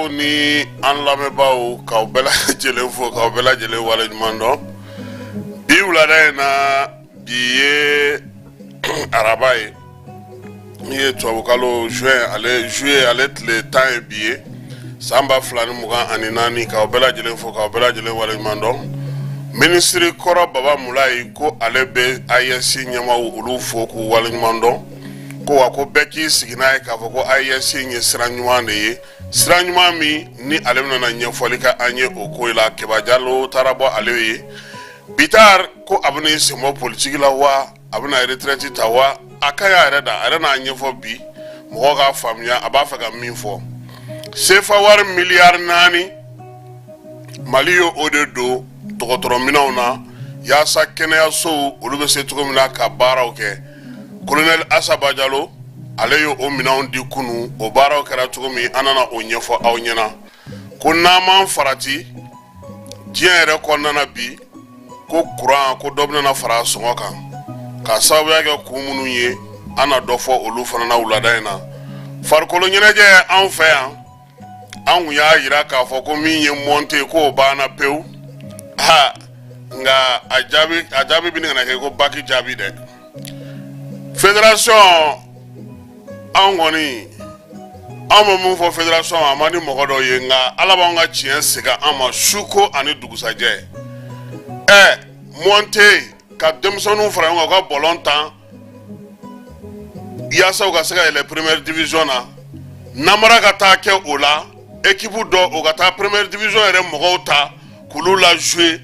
filɛbaaw ni an lamɛnbaaw, k'aw bɛɛ lajɛlen fo, k'aw bɛɛ lajɛlen waleɲuman dɔn bi wulada in na. Bi ye araba ye, min ye tubabukalo juin, ale juillet ale tile 10 ye bi ye, san 2024. K'aw bɛɛ lajɛlen fo, k'aw bɛɛ lajɛlen waleɲuman dɔn. Minisiri kɔrɔ Baba Mulayi ko ale bɛ AES ɲɛmaaw olu fo k'u waleɲuman dɔn, ko wa ko bɛɛ k'i sigi n'a ye k'a fɔ ko AES ye sira ɲuman de ye, sira ɲuman min ni ale bɛna na ɲɛfɔli kɛ an ye o ko la. Keba Jalo taara bɔ ale ye. Bittar ko a bɛna i senbɔ politiki la wa, a bɛna retraite ta wa? A ka y'a yɛrɛ da, a yɛrɛ n'a ɲɛfɔ bi mɔgɔw k'a faamuya a b'a fɛ ka min fɔ. Sefa wari miliyari 4, Mali ye o de don dɔgɔtɔrɔminɛnw na yaasa kɛnɛyasow olu bɛ se cogo min na ka baaraw kɛ. Colonel Asa Bajalo, ale ye o minɛnw di kunun. O baaraw kɛra cogo min, an nana o ɲɛfɔ aw ɲɛna. Ko n'an m'an farati diɲɛ yɛrɛ kɔnɔna na bi, ko kuran ko dɔ bɛna fara sɔngɔ kan ka sababuya kɛ kun minnu ye, an na dɔ fɔ olu fana na wulada in na. Farikolo ɲɛnajɛ, anw fɛ yan, an kun y'a jira k'a fɔ ko min ye montée k'o banna pewu. Ha, nka a jaabi bɛ ka na kɛ ko bac jaabi dɛ. Fédération, anw kɔni anw bɛ mun fɔ fédération, a man di mɔgɔ dɔw ye, nka Ala b'an ka tiɲɛ segin an ma su ko ani dugusajɛ. Ɛ montée ka denmisɛnninw fara ɲɔgɔn kan u ka bɔlɔn tan yaasa u ka se ka yɛlɛ première division na, namara ka taa kɛ o la, équipe dɔ o ka taa première division yɛrɛ mɔgɔw ta k'olu la jouer.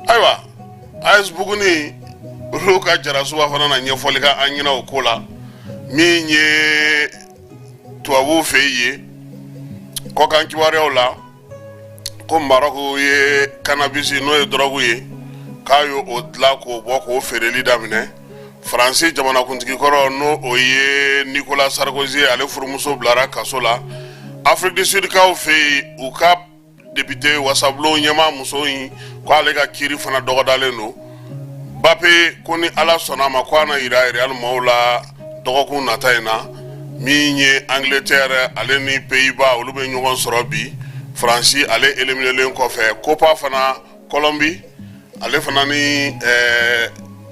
Ayiwa, AS Buguni olu ka jarasuba fana na ɲɛfɔli kɛ an ɲɛna o ko la. Min ye tubabuw fɛ yen, kɔkan kibaruyaw la, ko Maroc ye cannabis, n'o ye drogue ye, k'a ye o dilan k'o bɔ k'o feereli daminɛ. Faransi jamanakuntigi kɔrɔ, n'o o ye Nicolas Sarkozy, ale furumuso bilara kaso la. Afrique du Sud kaw fɛ yen, u ka député wasabulon ɲɛmaa muso in, ko ale ka kiiri fana dɔgɔdalen don. Mbappé ko ni Ala sɔnna a ma, ko a na yira Real maaw la dɔgɔkun nata in na. Min ye Angleterre, ale ni Pays-Bas olu bɛ ɲɔgɔn sɔrɔ bi, Faransi ale éliminelen kɔfɛ. Copa fana, Colombie ale fana ni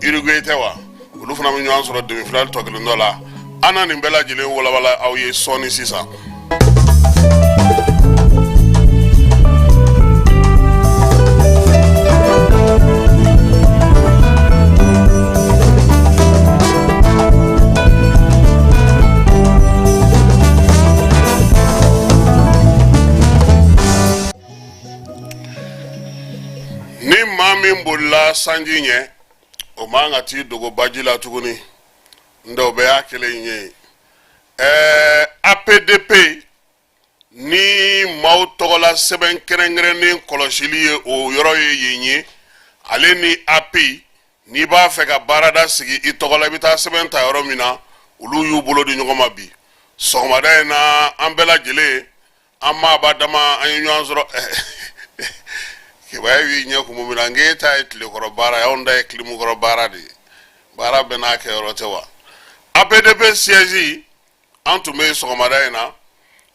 Uruguay tɛ wa, olu fana bɛ ɲɔgɔn sɔrɔ demi-finale tɔ kelen dɔ la. An na nin bɛɛ lajɛlen walawala aw ye sɔɔni sisan. Ni maa min bolila sanji ɲɛ, o man ka t'i dogo baji la tuguni. N o bɛɛ y'a kelen ye. APDP ni maaw tɔgɔla sɛbɛn kɛrɛnkɛrɛnnen kɔlɔsili ye, o yɔrɔ ye yen ye. Ale ni API, n'i b'a fɛ ka baarada sigi i tɔgɔ la, i bɛ taa sɛbɛn ta yɔrɔ min na, olu y'u bolo di ɲɔgɔn ma bi sɔgɔmada in na. An bɛɛ lajɛlen, an maaba dama, an ye ɲɔgɔn sɔrɔ. Kibaye b'i ɲɛ kumu min na, n k'e ta ye tilekɔrɔ baara ye, anw ta ye kilimukɔrɔ baara de ye. Baara bɛɛ n'a kɛyɔrɔ tɛ wa? APDP siège, an tun bɛ sɔgɔmada in na.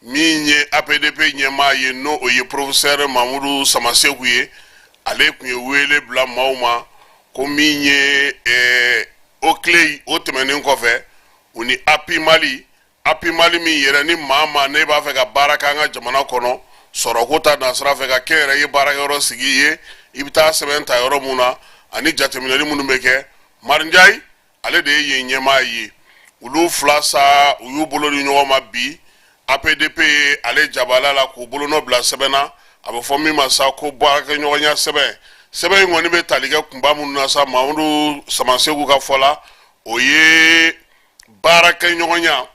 Min ye APDP ɲɛmaa ye, n'o o ye professeur Mamudu Samaseku ye, ale tun ye wele bila maaw ma ko min ye OCLEI, o tɛmɛnen kɔfɛ, u ni API Mali. API Mali min yɛrɛ ni maa ma ne b'a fɛ ka baara kɛ an ka jamana kɔnɔ sɔrɔko ta nasira fɛ, ka kɛ yɛrɛ ye baarakɛyɔrɔ sigi ye, i bɛ taa sɛbɛn ta yɔrɔ mun na ani jateminɛli minnu bɛ kɛ, Marinjayi ale de ye yen ɲɛmaa ye. Olu fila sa, u y'u bolo di ɲɔgɔn ma bi APDP ale jabala la k'u bolonɔ bila sɛbɛn na, a bɛ fɔ min ma sa ko baarakɛɲɔgɔnya sɛbɛn. Sɛbɛn in kɔni bɛ tali kɛ kunba minnu na sa, Mamudu Samaseku ka fɔ la, o ye baarakɛɲɔgɔnya,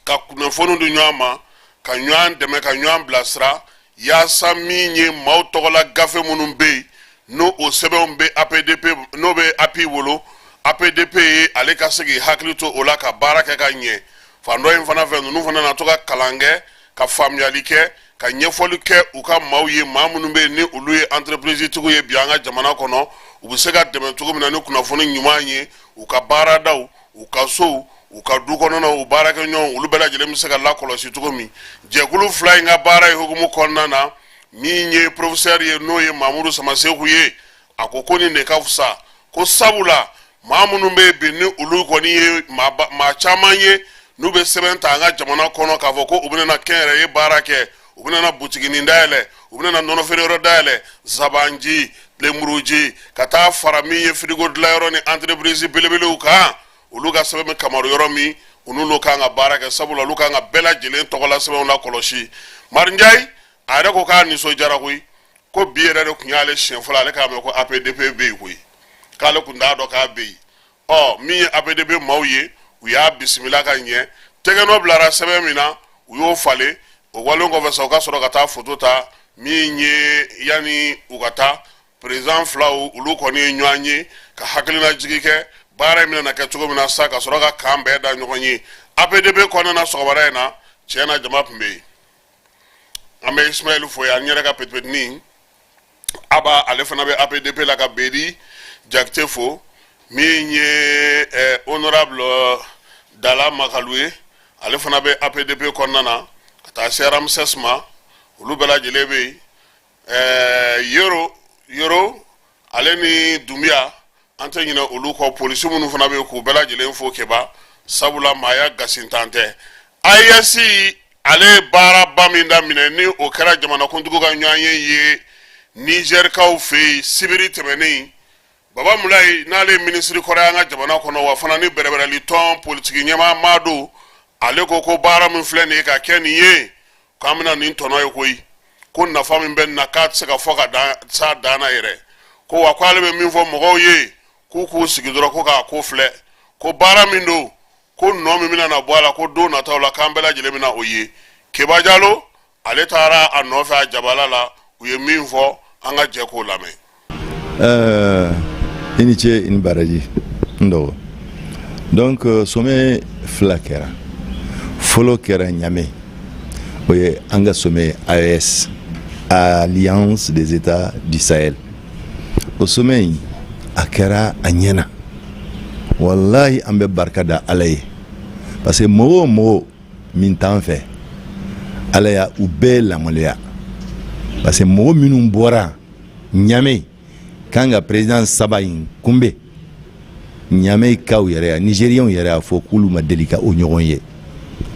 ka kunnafoni di ɲɔgɔn ma, ka ɲɔgɔn dɛmɛ, ka ɲɔgɔn bilasira, yaasa min ye maaw tɔgɔla gafe minnu bɛ yen, n'o o sɛbɛnw bɛ APDP, n'o bɛ API bolo, APDP ye ale ka se k'i hakili to o la ka baara kɛ ka ɲɛ. Fan dɔ in fana fɛ, ninnu fana na to ka kalan kɛ, ka faamuyali kɛ, ka ɲɛfɔli kɛ u ka maaw ye, maa minnu bɛ yen ni olu ye entreprise tigiw ye bi an ka jamana kɔnɔ, u bɛ se ka dɛmɛ cogo min na ni kunnafoni ɲuman ye, u ka baaradaw, u ka sow, U ka du kɔnɔna, u baarakɛɲɔgɔn, olu bɛɛ lajɛlen bɛ se ka lakɔlɔsi cogo min. Jɛkulu fila in ka baara ye hukumu kɔnɔna na, min ye professeur ye, n'o ye Mamudu Samaseku ye, a ko ko nin de ka fisa, ko sabula maa minnu bɛ yen bi, ni olu kɔni ye maa caman ye, n'u bɛ sɛbɛn ta an ka jamana kɔnɔ k'a fɔ ko u bɛna kɛnyɛrɛye baara kɛ, u bɛna butiginin dayɛlɛ, u bɛna nɔnɔ feereyɔrɔ dayɛlɛ, zabanji, lemuruji, ka taa fara min ye firigo dilanyɔrɔ ni entreprise belebelew kan, olu ka sɛbɛn bɛ kamaru yɔrɔ min, u n'olu kan ka baara kɛ, sabula olu kan ka bɛɛ lajɛlen tɔgɔla sɛbɛnw lakɔlɔsi. Marinjayi a yɛrɛ ko k'a nisɔndiyara koyi, ko bi yɛrɛ de tun y'ale siɲɛ fɔlɔ ale k'a mɛn ko APDP bɛ yen koyi, k'ale tun t'a dɔn k'a bɛ yen. Ɔ, min ye APDP maaw ye, u y'a bisimila ka ɲɛ. Tɛgɛnɔ bilara sɛbɛn min na, u y'o falen. O walen kɔfɛ sa, u ka sɔrɔ ka taa foto ta. Min ye yanni u ka taa, président filaw olu kɔni ye ɲɔgɔn ye ka hakilinajigi kɛ baara in bɛna kɛ cogo min na sa, ka sɔrɔ ka kan bɛɛ da ɲɔgɔn ye. APDP kɔnɔna na, sɔgɔmada in na, tiɲɛ na, jama tun bɛ yen. An bɛ Ismaël fo yan, n yɛrɛ ka petipetinin Aba, ale fana bɛ APDP la, ka Bedi Jakite fo. Min ye honorable Dala Makalu ye, ale fana bɛ APDP kɔnɔna na, ka taa se Ramses ma, olu bɛɛ lajɛlen bɛ yen. Yoro Yoro, ale ni Dunbiya, an tɛ ɲinɛ olu kɔ. Polisi minnu fana bɛ yen, k'u bɛɛ lajɛlen fo keba, sabula maaya gasintan tɛ. AES, ale ye baaraba min daminɛ, ni o kɛra jamanakuntigi ka ɲɔgɔnye ye Nizɛrikaw fɛ yen sibiri tɛmɛnen. Baba Mulayi, n'ale ye minisiri kɔrɔ ye an ka jamana kɔnɔ, wa fana ni bɛrɛbɛrɛli tɔn politiki ɲɛmaa maa don, ale ko ko baara min filɛ nin ye ka kɛ nin ye, k'an bɛna nin tɔnɔ ye koyi, ko nafa min bɛ nin na, k'a tɛ se ka fɔ ka dan s'a dan na yɛrɛ. Ko wa, k'ale bɛ min fɔ mɔgɔw ye, k'u k'u sigi dɔrɔn ko k'a ko filɛ, ko baara min don, ko nɔ min bɛna na bɔ a la, ko don nataw la, k'an bɛɛ lajɛlen bɛna o ye. Keba Jalo, ale taara a nɔfɛ a jabala la. U ye min fɔ, an ka jɛ k'o lamɛn. I ni ce, i ni baraji, n dɔgɔ. Donc sommet fila kɛra. Fɔlɔ kɛra Ɲame, o ye an ka sommet AES, Alliance des États du Sahel. O sommet in, a kɛra a ɲɛna wallahi. An bɛ barika da Ala ye, parce que mɔgɔ o mɔgɔ min t'an fɛ, Ala y'a u bɛɛ lamaloya, parce que mɔgɔ minnu bɔra Ɲame k'an ka président saba in kunbɛn, Ɲamekaw yɛrɛ ya, Nigériens yɛrɛ y'a fɔ k'olu ma deli ka o ɲɔgɔn ye.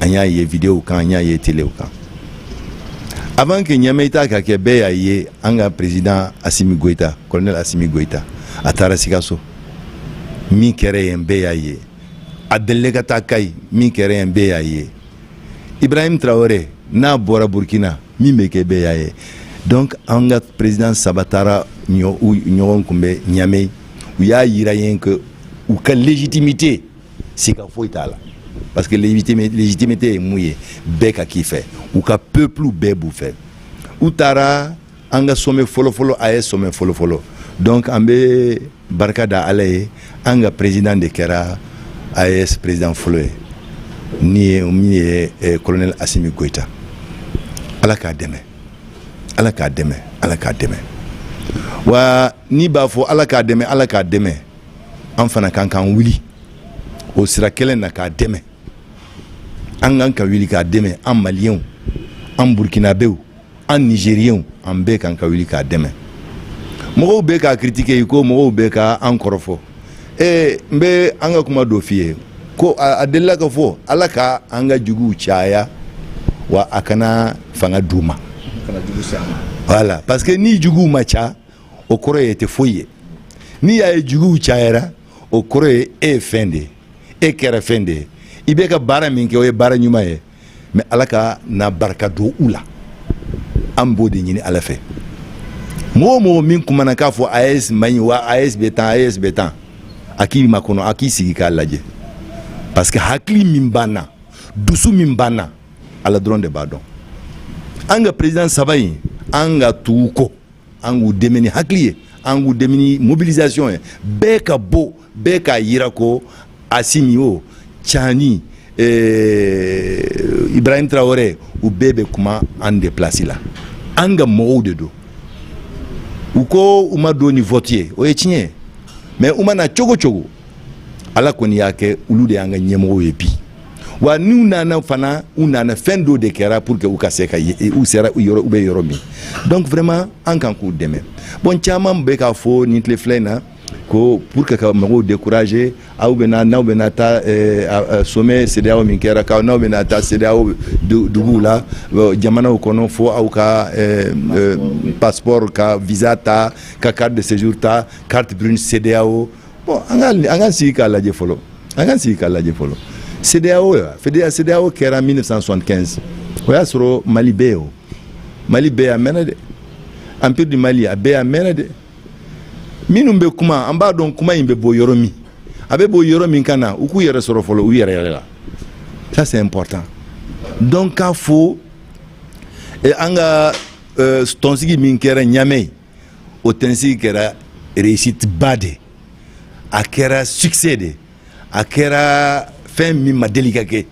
An y'a ye vidéo kan, an y'a ye téléw kan. Avant que Ɲame ta ka kɛ, bɛɛ y'a ye an ka président Assimi Goïta, colonel Assimi Goïta, a taara Sikaso. Min kɛra yen, bɛɛ y'a ye. A delila ka taa Kayi, min kɛra yen, bɛɛ y'a ye. Ibrahim Traoré n'a bɔra Burkina, min bɛ kɛ, bɛɛ y'a ye. Donc an ka président saba taara ɲɔgɔn kunbɛn Ɲame. U y'a yira yen que u ka légitimité, siga foyi t'a la, parce que légitimité ye mun ye? Bɛɛ ka k'i fɛ, u ka peuple bɛɛ b'u fɛ. U taara an ka sommet fɔlɔfɔlɔ, a ye sommet fɔlɔfɔlɔ. Donc an bɛ barika da Ala ye, an ka président de kɛra AES président fɔlɔ ye, ni ye min ye colonel Assimi Goïta. Ala k'a dɛmɛ, Ala k'a dɛmɛ, Ala k'a dɛmɛ. Wa n'i b'a fɔ Ala k'a dɛmɛ, Ala k'a dɛmɛ, an fana kan k'an wuli o sira kelen na k'a dɛmɛ. An kan ka wuli k'a dɛmɛ, an Maliyɛnw, an Burkinabɛw, an Nigériens, an bɛɛ kan ka wuli k'a dɛmɛ. Mɔgɔw bɛ k'a critiquer, i ko mɔgɔw bɛ ka an kɔrɔfɔ. N bɛ an ka kuma dɔ f'i ye, ko a delila ka fɔ: Ala ka an ka juguw caya, wa a kana fanga d'u ma. Voilà, parce que ni juguw ma ca, o kɔrɔ ye tɛ foyi ye. N'i y'a ye juguw cayara, o kɔrɔ ye e ye fɛn de ye, e kɛra fɛn de ye. I bɛ ka baara min kɛ, o ye baara ɲuman ye. Mais Ala ka na barika don u la, an b'o de ɲini Ala fɛ. Mɔgɔ o mɔgɔ min kumana k'a fɔ AES man ɲi, wa AES bɛ tan, AES bɛ tan, a k'i makɔnɔ, a k'i sigi k'a lajɛ, parce que hakili min b'an na, dusu min b'an na, Ala dɔrɔn de b'a dɔn. An ka président saba in, an ka tugu kɔ, an k'u dɛmɛ ni hakili ye, an k'u dɛmɛ ni mobilisation ye. Bɛɛ ka bɔ, bɛɛ k'a yira ko Assimi o, Tiani, Ibrahim Traoré, u bɛɛ bɛ kuma an de place la. An ka mɔgɔw de don. U ko u ma don ni vote ye, o ye tiɲɛ ye, mais u mana cogo cogo, Ala kɔni y'a kɛ, olu de y'an ka ɲɛmɔgɔw ye bi. Wa n'u nana fana, u nana, fɛn dɔ de kɛra pour que u ka se ka u sera yɔrɔ, u bɛ yɔrɔ min. Donc vraiment, an kan k'u dɛmɛ. Bon, caman bɛ k'a fɔ nin tile fila in na ko pour que ka mɔgɔw décourager, aw bɛna, n'aw bɛna taa sommet CEDEAO min kɛra, k'aw n'aw bɛna taa CEDEAO duguw la, jamanaw kɔnɔ, fo aw ka passeport, ka visa ta, ka carte de séjour ta, carte brune CEDEAO. Bon, an ka sigi k'a lajɛ fɔlɔ, an ka sigi k'a lajɛ fɔlɔ. CEDEAO, CEDEAO kɛra 1975, o y'a sɔrɔ Mali bɛ yen. O Mali bɛ yen a mɛnna dɛ. Empire du Mali, a bɛ yen a mɛnna dɛ. Minnu bɛ kuma, an b'a dɔn kuma in bɛ bɔ yɔrɔ min, a bɛ bɔ yɔrɔ min ka na, u k'u yɛrɛ sɔrɔ fɔlɔ u yɛrɛ yɛrɛ la. Ça, c'est important. Donc k'a fɔ an ka tɔnsigi min kɛra Ɲamɛ, o tɔnsigi kɛra réussite ba de, a kɛra succès de, a kɛra fɛn min ma deli ka kɛ.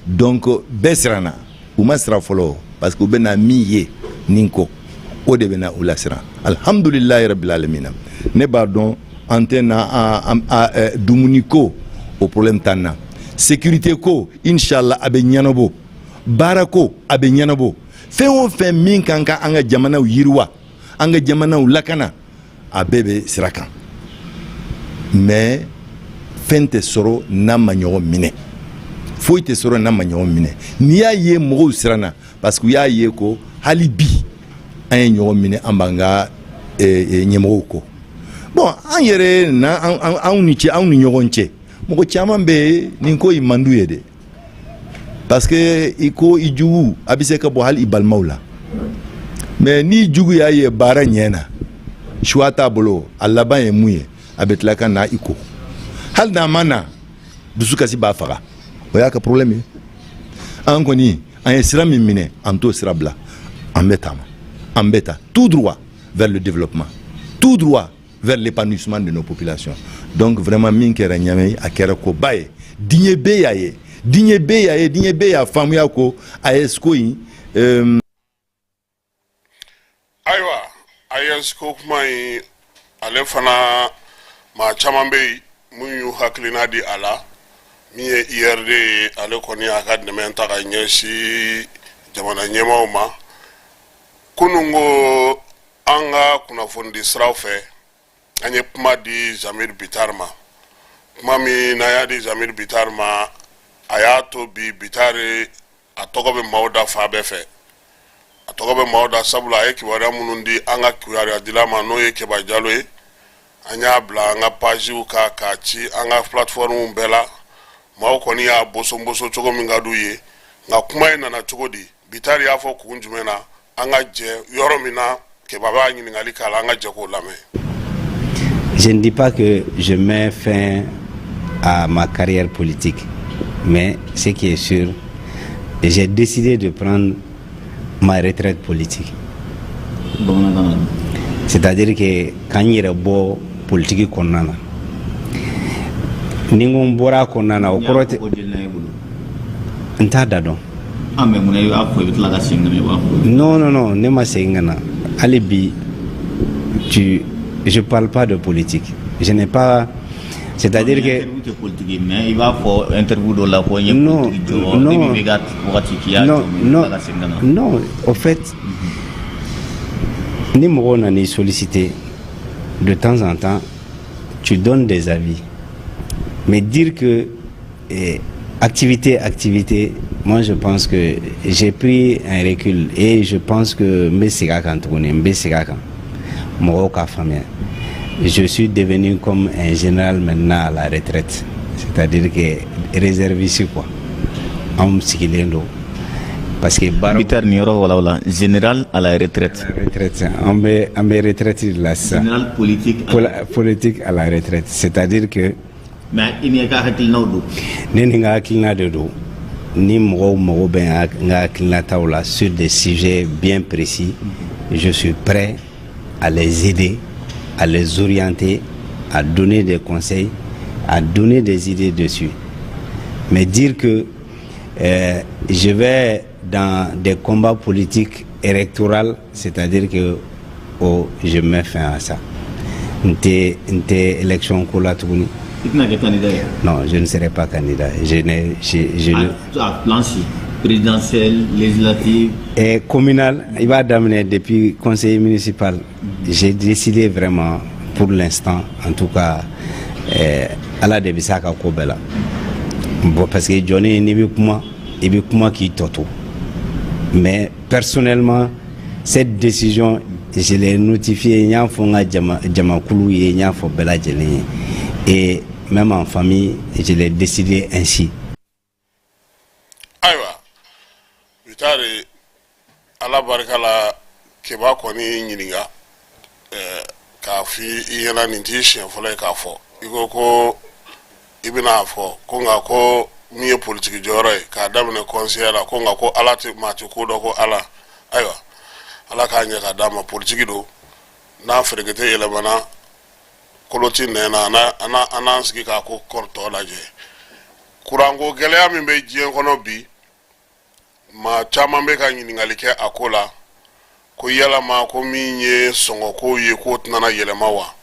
Donc bɛɛ siranna. U ma siran fɔlɔ parce que u bɛna min ye nin ko, o de bɛna u lasiran. Alhamdulilayi rabbil alamina, ne b'a dɔn an tɛ na dumuni ko, o problème t'an na. Sécurité ko, inshallah, a bɛ ɲɛnabɔ. Baara ko, a bɛ ɲɛnabɔ. Fɛn o fɛn min kan ka an ka jamanaw yiriwa, an ka jamanaw lakana, a bɛɛ bɛ sira kan. Mais fɛn tɛ sɔrɔ n'a ma ɲɔgɔn minɛ, foyi tɛ sɔrɔ n'a ma ɲɔgɔn minɛ. N'i y'a ye mɔgɔw siranna, parce que u y'a ye ko hali bi an ye ɲɔgɔn minɛ, an b'an ka ɲɛmɔgɔw kɔ. Bon, an yɛrɛ na, anw ni cɛ, anw ni ɲɔgɔn cɛ, mɔgɔ caman bɛ yen, nin ko in man d'u ye dɛ, parce que i ko i jugu, a bɛ se ka bɔ hali i balimaw la. Mais ni jugu y'a ye baara ɲɛna, choix t'a bolo, a laban ye mun ye? A bɛ tila ka na i ko, hali n'a ma na, dusukasi b'a faga. O y'a ka problème ye. An kɔni, an ye sira min minɛ, an t'o sira bila. An bɛ taama, an bɛ taa tout droit vers le développement, tout droit vers l'épanouissement de nos populations. Donc vraiment, min kɛra Ɲamɛ, a kɛra koba ye. Diɲɛ bɛɛ y'a ye, diɲɛ bɛɛ y'a ye, diɲɛ bɛɛ y'a faamuya ko AES ko in Ayiwa, AES ko kuma in, ale fana, maa caman bɛ yen mun y'u hakilina di a la. Min ye IRD ye, ale kɔni y'a ka dɛmɛ ta ka ɲɛsin jamana ɲɛmaaw ma. Kunun ko, an ka kunnafonidi siraw fɛ, an ye kuma di Zamir Bitar ma. Kuma min n'an y'a di Zamir Bitar ma, a y'a to bi Bitari a tɔgɔ bɛ maaw da fan bɛɛ fɛ. A tɔgɔ bɛ maaw da sabula a ye kibaruya minnu di an ka kibaruya ma, n'o ye Keba Jalo ye, an y'a bila an ka pagew kan k'a ci an ka plateforme bɛɛ la. Maaw kɔni y'a boson-boson cogo min ka d'u ye. Nka kuma in nana cogo di? Bitari y'a fɔ kun jumɛn na? An ka jɛ yɔrɔ min na, Keba b'a ɲininkali k'a la, an ka jɛ k'o lamɛn. Je ne dis pas que je mets fin à ma carrière politique, mais ce qui est sûr, j'ai décidé de prendre ma retraite politique. C'est-à-dire que quand n yɛrɛ bɔ politique kɔnɔna na, ni n ko n bɔra a kɔnɔna na, o kɔrɔ tɛ n t'a da dɔn. Ah, mais mun na i b'a fɔ, i bɛ tila ka segin ka na, i b'a fɔ? Non, non, non, ne ma segin ka na. Hali bi, je parle pas de politique. Je n'ai pas, c'est-à-dire que Interview tɛ politique, mais i b'a fɔ interview dɔ la ko n ye Non, politique jɔ non. depuis bɛ ka wagati k'i y'a non, jɔ, mais i bɛ non, tila ka segin ka na. Non, au fait, ni mɔgɔw nana solliciter de temps en temps, tu donnes des avis. Mais dire que activité, activité, moi je pense que j'ai pris un recul et je pense que n bɛ segin a kan tuguni, n bɛ segin a kan mɔgɔw k'a faamuya. Je suis devenu comme un général maintenant à la retraite, c'est-à-dire que réserviste quoi. Anw sigilen don parce que baara Bitari, nin yɔrɔ walawala: général à la retraite. Retraite, an bɛ retraite de la sisan. Général politique. Politique à la retraite, c'est-à-dire que Mais i ni ka hakilinaw don. Ne ni n ka hakilina de don. Ni mɔgɔw mago bɛ n ka hakilinataw la sur des sujets bien précis, je suis prêt à les aider, à les orienter, à donner des conseils, à donner des idées dessus. Mais dire que je vais dans des combats politiques électoraux, c'est-à-dire que oh, je mets fin à ça. N tɛ élection ko la tuguni. I tɛna kɛ candidat ye? Non, je ne serai pas candidat. Je ne je, je ne A plan si présidentielle, législative? Et communal, i b'a daminɛ depuis conseiller municipal. J'ai décidé vraiment, pour l'instant en tout cas, Ala de bɛ se a ka ko bɛɛ la. Bon, parce que jɔnni n'i bɛ kuma, i bɛ kuma k'i tɔ to. Mais personnellement, cette décision, je l'ai notifiée, n y'a fɔ n ka jama jamakulu ye, n y'a fɔ bɛɛ lajɛlen ye, et même en famille, je l'ai décidé ainsi. Ayiwa, Bitari, Ala barika la, Keba kɔni ɲininka k'a fɔ i ɲɛna, nin t'i siɲɛ fɔlɔ ye k'a fɔ i ko ko i bɛna fɔ ko nka ko min ye politiki jɔyɔrɔ ye k'a daminɛ conseiller la, ko nka ko Ala tɛ maa tɛ ko dɔn ko Ala. Ayiwa, Ala k'a ɲɛ ka d'a ma. Politiki don, n'a ferekete yɛlɛmana kolo ti nɛn na, an n'an sigi k'a ko kɔrɔtɔ lajɛ. Kuranko gɛlɛya min bɛ diɲɛ kɔnɔ bi, maa caman bɛ ka ɲininkali kɛ a ko la, ko yalama ko min ye sɔngɔko ye, k'o tɛna yɛlɛma wa?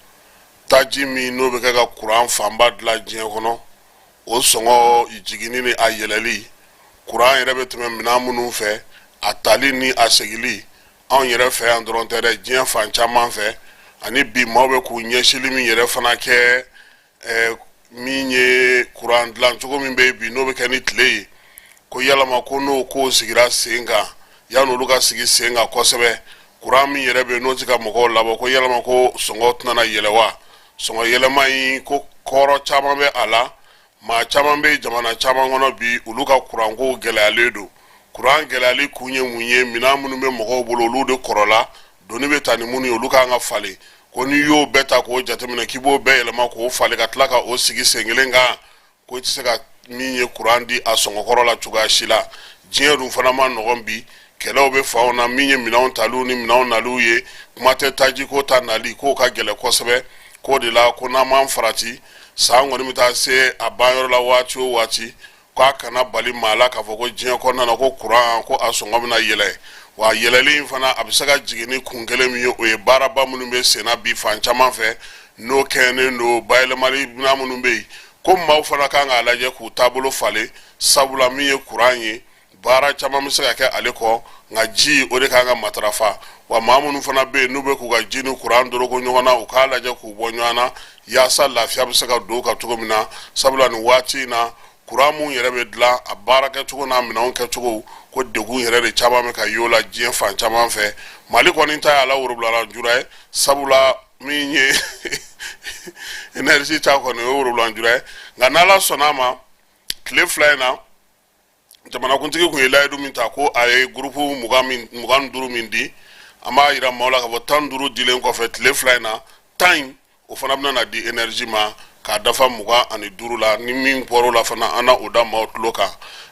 Taji min n'o bɛ kɛ ka kuran fanba dilan diɲɛ kɔnɔ, o sɔngɔ jiginni ni a yɛlɛli, kuran yɛrɛ bɛ tɛmɛ minɛn minnu fɛ, a tali ni a segili, anw yɛrɛ fɛ yan dɔrɔn tɛ dɛ, diɲɛ fan caman fɛ. Ani bi maaw bɛ k'u ɲɛsili min yɛrɛ fana kɛ, min ye kuran dilan cogo min bɛ yen bi, n'o bɛ kɛ ni tile ye, ko yalama ko n'o ko sigira sen kan, yanni olu ka sigi sen kan kosɛbɛ, kuran min yɛrɛ bɛ yen n'o tɛ ka mɔgɔw labɔ, ko yalama ko sɔngɔ tɛna yɛlɛ wa? Sɔngɔ yɛlɛma in, ko kɔrɔ caman bɛ a la. Maa caman bɛ jamana caman kɔnɔ bi, olu ka kuranko gɛlɛyalen don. Kuran gɛlɛyali kun ye mun ye? Minɛn minnu bɛ mɔgɔw bolo, olu de kɔrɔla, doni bɛ ta ni minnu ye, olu kan ka falen. Ko n'i y'o bɛɛ ta k'o jateminɛ k'i b'o bɛɛ yɛlɛma k'o falen ka tila ka o sigi sen kelen kan, ko i tɛ se ka min ye kuran di a sɔngɔkɔrɔ la cogoya si la. Diɲɛ dun fana ma nɔgɔn bi, kɛlɛw bɛ fanw na, min ye minɛnw taliw ni minɛnw naliw ye, kuma tɛ tajiko ta nali, k'o ka gɛlɛn kosɛbɛ. K'o de la ko n'an m'an farati, san kɔni bɛ taa se a banyɔrɔ la waati o waati, k'a kana bali maa la k'a fɔ ko diɲɛ kɔnɔna na ko kuran ko a sɔngɔ bɛna yɛlɛ. Wa yɛlɛli in fana, a bɛ se ka jigin ni kun kelen min ye, o ye baaraba minnu bɛ senna bi fan caman fɛ, n'o kɛɲɛnen don bayɛlɛmali minɛn minnu bɛ yen, ko maaw fana kan k'a lajɛ k'u taabolo falen, sabula min ye kuran ye, baara caman bɛ se ka kɛ ale kɔ, nka ji o de kan ka matarafa. Wa maa minnu fana bɛ yen n'u bɛ k'u ka ji ni kuran doroko ɲɔgɔn na, u k'a lajɛ k'u bɔ ɲɔgɔn na yaasa lafiya bɛ se ka don u kan cogo min na, sabula nin waati in na, kuran mun yɛrɛ bɛ dilan, a baara kɛcogo n'a minɛnw kɛcogo, ko degun yɛrɛ de caman bɛ ka y'o la diɲɛ fan caman fɛ. Mali kɔni ta ye a la worobilalanjura ye, sabula min ye énergie ta kɔni, o ye worobilanjura ye. Nka n'Ala sɔnna a ma, tile 2 in na, jamanakuntigi kun ye layidu min ta ko a ye groupe 25 min di, an b'a yira maaw la k'a fɔ 15 dilen kɔfɛ, tile 2 in na, 10 in o fana bɛna na di énergie ma k'a dafa 25 la. Ni min bɔr'o la fana, an na o da maaw tulo kan.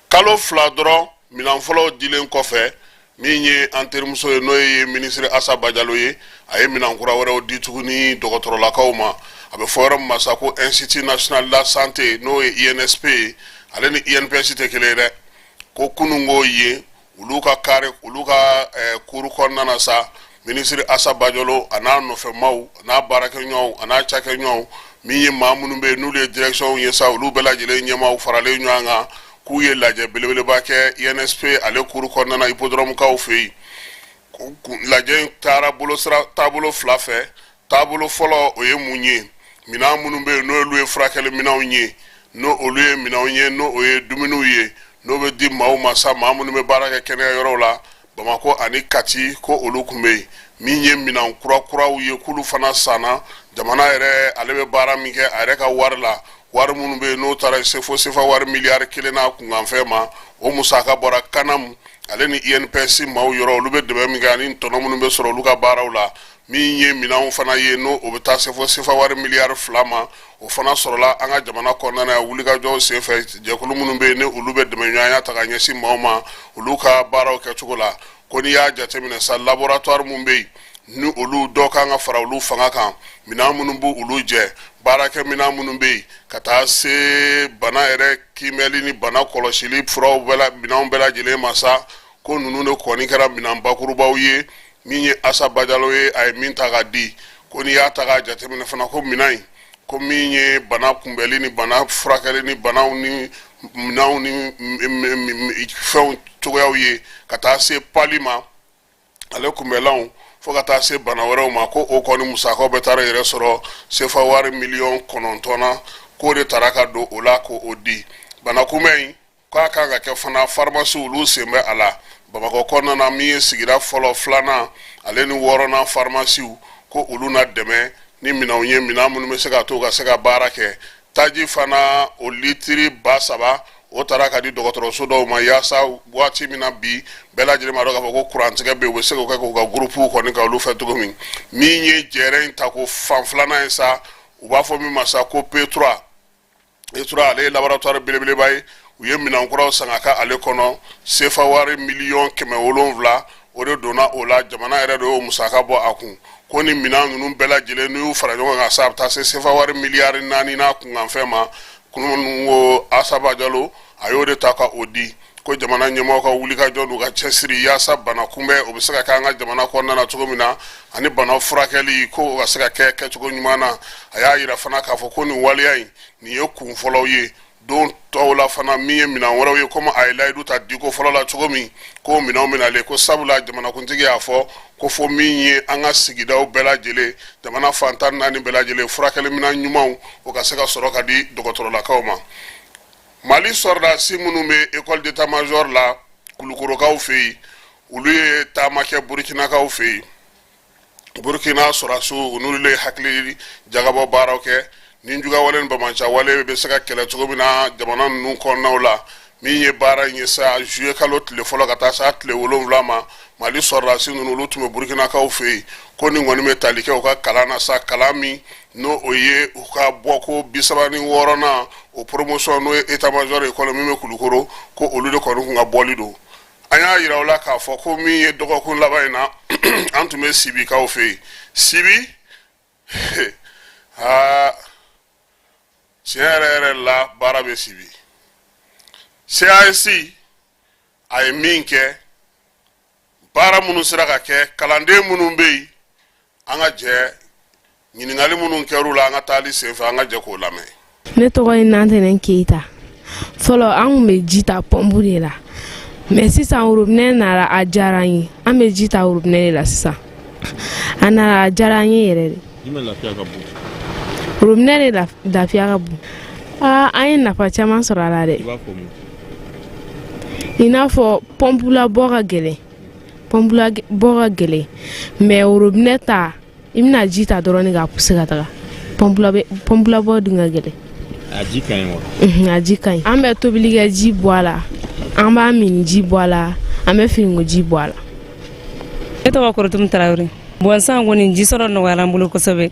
Kalo 2 dɔrɔn minɛn fɔlɔw dilen kɔfɛ, min ye an terimuso ye, n'o ye minisiri Asa Bajalo ye, a ye minɛn kura wɛrɛw di tuguni dɔgɔtɔrɔlakaw ma. A bɛ fɔ yɔrɔ min ma sa ko Institut national de la santé, n'o ye INSP ye, ale ni INPS tɛ kelen ye dɛ. Ko kununko yen, olu ka kare, olu ka kuru kɔnɔna na sa, minisiri Asa Bajalo a n'a nɔfɛmaw, a n'a baarakɛɲɔgɔnw, a n'a cakɛɲɔgɔnw, min ye maa minnu bɛ yen n'olu ye direction ye sa, olu bɛɛ lajɛlen ɲɛmaaw faralen ɲɔgɔn kan k'u ye lajɛ belebeleba kɛ INSP ale kuru kɔnɔna na, hippodrome kaw fɛ yen. Lajɛ in taara bolo sira taabolo fila fɛ. Taabolo fɔlɔ, o ye mun ye? Minɛn minnu bɛ yen n'olu ye furakɛli minɛnw ye, n'o olu ye minɛnw ye, n'o o ye dumuniw ye, n'o bɛ di maaw ma sa, maa minnu bɛ baara kɛ kɛnɛya yɔrɔw la Bamakɔ ani Kati, ko olu tun bɛ yen. Min ye minɛn kurakuraw ye, k'olu fana sanna jamana yɛrɛ ale bɛ baara min kɛ a yɛrɛ ka wari la, wari minnu bɛ yen n'o taara se fo sefa wari miliyari 1 n'a kunkanfɛn ma, o musaka bɔra CANAM ale ni INPS maaw yɔrɔ, olu bɛ dɛmɛ min kɛ ani tɔnɔ minnu bɛ sɔrɔ olu ka baaraw la. Min ye minɛnw fana ye, n'o o bɛ taa se fo sefa wari miliyari 2 ma, o fana sɔrɔla an ka jamana kɔnɔna na wulikajɔw senfɛ, jɛkulu minnu bɛ yen ni olu bɛ dɛmɛɲɔgɔnya ta ka ɲɛsin maaw ma olu ka baaraw kɛcogo la. Ko n'i y'a jateminɛ sa, laboratoire mun bɛ yen ni olu dɔ kan ka fara olu fanga kan, minɛn minnu b'u olu jɛ, baarakɛ minɛn minnu bɛ yen, ka taa se bana yɛrɛ kiimɛli ni bana kɔlɔsili furaw bɛɛ la, minɛnw bɛɛ lajɛlen ma sa, ko ninnu de kɔni kɛra minɛn bakurubaw ye. Min ye Asa Bajalo ye, a ye min ta ka di, ko n'i y'a ta k'a jateminɛ fana, ko minɛn in Ko min ye bana kunbɛli ni bana furakɛli ni banaw ni minɛnw ni fɛnw cogoyaw ye, ka taa se pali ma, ale kunbɛlanw, fo ka taa se bana wɛrɛw ma, ko o kɔni musakaw bɛ taara yɛrɛ sɔrɔ sefa wari miliyɔn 9 na. K'o de taara ka don o la k'o di. Bana kunbɛn in, k'a kan ka kɛ fana, farimasi olu sen bɛ a la Bamakɔ kɔnɔna na. Min ye sigida fɔlɔ, filanan ale ni wɔɔrɔnan farimasiw, ko olu na dɛmɛ ni minɛnw ye, minɛn minnu bɛ se ka to u ka se ka baara kɛ. Taji fana, o litiri 3000, o taara ka di dɔgɔtɔrɔso dɔw ma, yaasa waati min na bi bɛɛ lajɛlen b'a dɔn k'a fɔ ko kurantigɛ bɛ yen, u bɛ se k'o kɛ k'u ka gurupuw kɔni ka olu fɛ cogo min. Min ye jɛrɛ in ta ko fan filanan ye sa, u b'a fɔ min ma sa ko P3 P3, ale ye laboratoire belebeleba ye. U ye minɛn kuraw san ka kɛ ale kɔnɔ. Sefa wari miliyɔn 700, o de donna o la. Jamana yɛrɛ de y'o musaka bɔ a kun. Ko ni minɛn ninnu bɛɛ lajɛlen, n'u y'u fara ɲɔgɔn kan sa, a bɛ taa se sefa wari miliyari 4 n'a kunkanfɛn ma. Kunun ko Asaba Jalo, a y'o de ta ka o di, ko jamana ɲɛmɔgɔw ka wulikajɔ n'u ka cɛsiri yaasa bana kunbɛn o bɛ se ka kɛ an ka jamana kɔnɔna na cogo min na, ani bana furakɛli, ko o ka se ka kɛ kɛcogo ɲuman na. A y'a yira fana k'a fɔ ko nin waleya in, nin ye kun fɔlɔw ye. Don tɔw la fana, min ye minɛn wɛrɛw ye, komi a ye layidu ta diko fɔlɔ la cogo min, ko minɛnw bɛnalen, ko sabula jamanakuntigi y'a fɔ ko fo min ye an ka sigidaw bɛɛ lajɛlen, jamana fan 14 bɛɛ lajɛlen, furakɛliminɛn ɲumanw, o ka se ka sɔrɔ ka di dɔgɔtɔrɔlakaw ma. Mali sɔrɔdasi minnu bɛ école d'état major la Kulukorokaw fɛ yen, olu ye taama kɛ Burukinakaw fɛ yen. Burukina sɔrɔdasiw, u n'olu ye hakili jagabɔ baaraw kɛ ni jugawale ni banbaanciwale bɛ se ka kɛlɛ cogo min na jamana ninnu kɔnɔnaw la. Min ye baara in ye sa, juillet kalo tile fɔlɔ ka taa se tile 7 ma, Mali sɔrɔdasi ninnu, olu tun bɛ Burukinakaw fɛ yen. Ko nin kɔni bɛ tali kɛ u ka kalan na sa, kalan min n'o o ye u ka bɔ ko 36nan, o promotion, n'o ye état major école min bɛ Kulukoro, ko olu de kɔni kun ka bɔli don. An y'a yira u la k'a fɔ ko min ye dɔgɔkun laban in na, an tun bɛ Sibikaw fɛ yen. Sibi, aa, tiɲɛ yɛrɛ yɛrɛ la, baara bɛ Sibi. CAS a ye min kɛ, baara minnu sera ka kɛ, kalanden minnu bɛ yen, an ka jɛ ɲininkali minnu kɛr'u la an ka taali senfɛ, an ka jɛ k'o lamɛn. Ne tɔgɔ ye Nantɛnɛn Keyita. Fɔlɔ, an kun bɛ ji ta pɔnpu de la, mais sisan robinet nana, a diyara an ye. An bɛ ji ta robinet de la sisan. A nana, a diyara an ye yɛrɛ de. Jumɛn lafiya ka bon? Robinet de lafiya ka bon. Aa, an ye nafa caman sɔrɔ a la dɛ. I b'a fɔ mun? I n'a fɔ pɔnpula bɔ ka gɛlɛn, pɔnpula bɔ ka gɛlɛn, mais robinet ta, i bɛna ji ta dɔrɔn de k'a pousser ka taga. Pɔnpula bɔ dun ka gɛlɛn. A ji ka ɲi wa? A ji ka ɲi. An bɛ tobilikɛ ji bɔ a la, an b'a min ji bɔ a la, an bɛ finiko ji bɔ a la. Ne tɔgɔ Korotumu Tarawele. Bon, sisan kɔni ji sɔrɔ nɔgɔyara an bolo kosɛbɛ,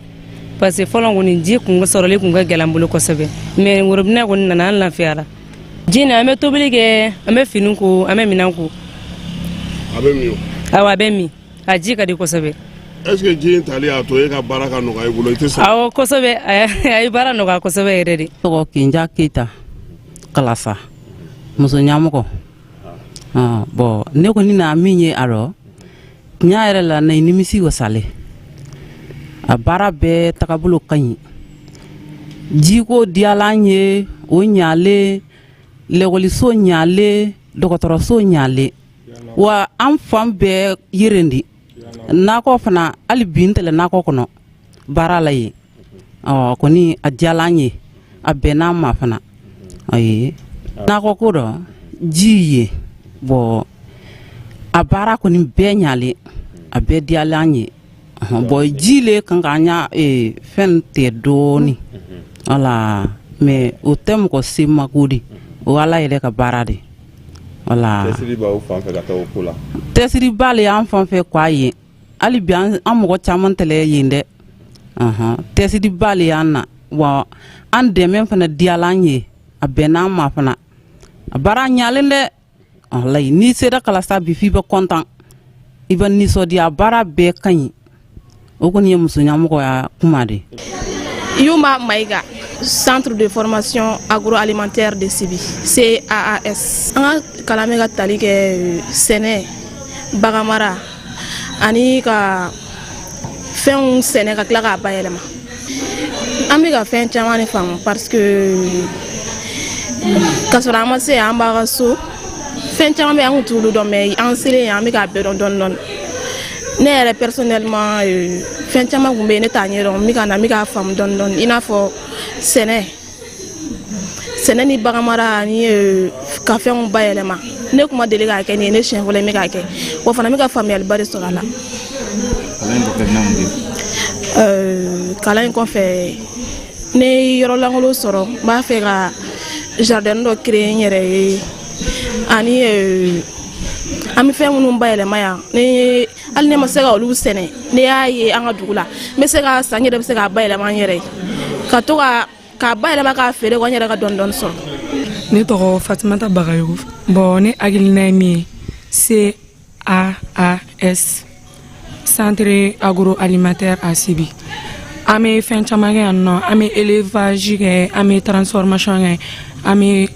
parce que fɔlɔ kɔni, ji kun sɔrɔli kun ka gɛlɛn an bolo kosɛbɛ, mais robinet kɔni nana, an lafiyara. Ji nin, an bɛ tobili kɛ, an bɛ fini ko, an bɛ minɛn ko. A bɛ min o? Awɔ, a bɛ min, a ji ka di kosɛbɛ. Est ce que ji in tali y'a to e ka baara ka nɔgɔya i bolo, i tɛ sɛgɛn? Awɔ, kosɛbɛ, a ye baara nɔgɔya kosɛbɛ yɛrɛ de. Tɔgɔ Kinja Keyita, Kalasa muso ɲɛmɔgɔ. Bɔn, ne kɔni na min ye a rɔ, tiɲɛ yɛrɛ la, na nimisi wasale. A baara bɛɛ tagabolo ka ɲi, jiko diyala an ye, o ɲalen, lɛkɔliso ɲalen, dɔgɔtɔrɔso ɲalen, wa an fan bɛɛ yeren di. Nakɔ fana, hali bi n tɛlɛ nakɔ kɔnɔ baara la yen. Ɔ kɔni, a diyala an ye, a bɛnna an ma fana. Ayi, nakɔ ko dɔ ji ye bɔn, a baara kɔni bɛɛ ɲalen, a bɛɛ diyala an ye. Bɔn, ji le kan k'an ɲa fɛn tigɛ dɔɔni, wala, mais o tɛ mɔgɔ se mako de, o Ala yɛrɛ ka baara de, wala. Cɛsiri b'aw fan fɛ ka taa o ko la? Cɛsiriba le y'an fan fɛ k'a ye. Hali bi an mɔgɔ caman tɛlɛ yen dɛ. Cɛsiriba le y'an na wa, an dɛmɛ fana diyala an ye, a bɛnna an ma fana. A baara ɲalen dɛ, walayi. N'i sera Kalasa bi, f'i bɛ kɔntan, i bɛ nisɔndiya, baara bɛɛ ka ɲi. O kɔni ye muso ɲɛmɔgɔ kuma de. Yuma Maïga, Centre de formation agroalimentaire de Sibi, CAAS. An ka kalan bɛ ka tali kɛ sɛnɛ, baganmara ani ka fɛnw sɛnɛ ka tila k'a bayɛlɛma. An bɛ ka fɛn caman de faamu, parce que k'a sɔrɔ an ma se yan, an b'a ka so, fɛn caman bɛ, an kun t'olu dɔn, mais an selen yan, an bɛ k'a bɛɛ dɔn dɔɔni dɔɔni. Ne yɛrɛ personnellement, fɛn caman kun bɛ yen, ne t'a ɲɛdɔn. N bɛ ka na, n bɛ k'a faamu dɔɔni dɔɔni, i n'a fɔ sɛnɛ ni baganmara ani ka fɛnw bayɛlɛma. Ne kun ma deli k'a kɛ. Nin ye ne siɲɛ fɔlɔ ye n bɛ k'a kɛ, wa fana n bɛ ka faamuyaliba de sɔrɔ a la. Kalan in kɔfɛ, bɛna mun kɛ? Kalan in kɔfɛ, ne ye yɔrɔ lankolon sɔrɔ, n b'a fɛ ka jardin dɔ créer n yɛrɛ ye, ani an bɛ fɛn minnu bayɛlɛma yan, ni hali ne ma se ka olu sɛnɛ, ne y'a ye an ka dugu la, n bɛ se ka san, n yɛrɛ bɛ se k'a bayɛlɛma n yɛrɛ ye, ka to ka k'a bayɛlɛma k'a feere, ko n yɛrɛ ka dɔɔni dɔɔni sɔrɔ. Ne tɔgɔ Fatumata Bagayogo. Bon, ne hakilina ye min ye, CAAS, Centre agroalimentaire à Sibi, an bɛ fɛn caman kɛ yan nɔ. An bɛ élevage kɛ, an bɛ transformation kɛ, an bɛ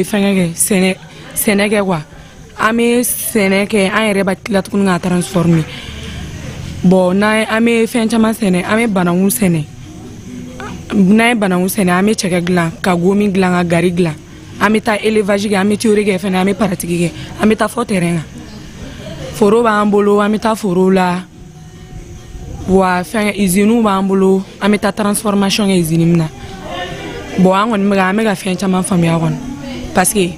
fɛngɛ kɛ, sɛnɛ kɛ quoi. An bɛ sɛnɛ kɛ, an yɛrɛ bɛ tila tuguni k'a transformer. Bon, n'an an bɛ fɛn caman sɛnɛ, an bɛ banakun sɛnɛ. N'an ye banakun sɛnɛ, an bɛ cɛkɛ dilan, ka gomi dilan, ka gari dilan. An bɛ taa élevage kɛ, an bɛ théorie kɛ fɛnɛ, an bɛ pratique kɛ. An bɛ taa fɔ terrain kan, foro b'an bolo, an bɛ taa foro la. Wa fɛn usines b'an bolo, an bɛ taa transformation kɛ usine min na. Bon, an kɔni bɛ ka an bɛ ka fɛn caman faamuya kɔni, parce que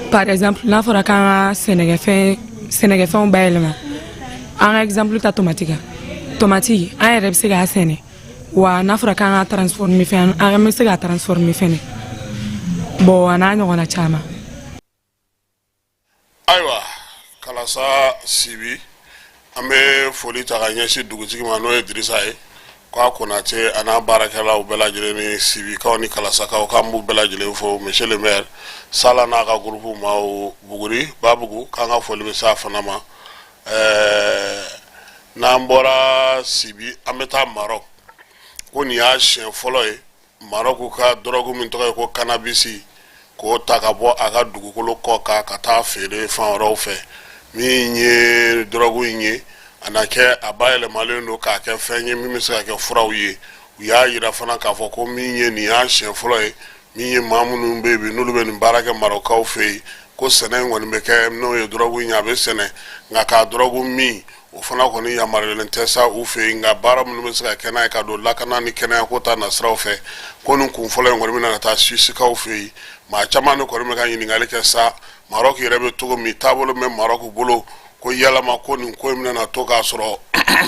par exemple, n'a fɔra k'an ka sɛnɛkɛfɛnw bayɛlɛma, an ka exemple ta tomati kan. Tomati, an yɛrɛ bɛ se k'a sɛnɛ, wa n'a fɔra k'an ka transformer fɛn, an bɛ se k'a transformer fɛnɛ. Bon, a n'a ɲɔgɔnna caman. Ayiwa, Kalasa Sibi, an bɛ foli ta ka ɲɛsin dugutigi ma, n'o ye Dirisa ye, k'a Konate, a n'a baarakɛlaw bɛɛ lajɛlen ni Sibikaw ni Kalasakaw, k'an b'u bɛɛ lajɛlen fo. Monsieur le maire Sala n'a ka groupe maaw, Buguri Babugu, k'an ka foli bɛ s'a fana ma. N'an bɔra Sibi, an bɛ taa Maroc. Ko nin y'a siɲɛ fɔlɔ ye Maroc ka dɔrɔgu min tɔgɔ ye ko cannabis, k'o ta ka bɔ a ka dugukolo kɔ kan ka taa feere fan wɛrɛw fɛ. Min ye dɔrɔgu in ye, a na kɛ a bayɛlɛmalen don k'a kɛ fɛn ye min bɛ se ka kɛ furaw ye. U y'a yira fana k'a fɔ ko min ye nin y'a siɲɛ fɔlɔ ye, min ye maa minnu bɛ yen bi, n'olu bɛ nin baara kɛ Marɔkaw fɛ yen, ko sɛnɛ in kɔni bɛ kɛ, n'o ye dɔrɔgu in ye, a bɛ sɛnɛ, nka k'a dɔrɔgu min, o fana kɔni yamaruyalen tɛ sa u fɛ yen. Nka baara minnu bɛ se ka kɛ n'a ye ka don lakana ni kɛnɛyako ta nasiraw fɛ, ko nin kun fɔlɔ in kɔni bɛna taa Suisikaw fɛ yen. Maa caman de kɔni bɛ ka ɲininkali kɛ sa, Marɔk yɛrɛ bɛ cogo min, taabolo bɛ Marɔk bolo, ko yalama ko nin ko in bɛna to k'a sɔrɔ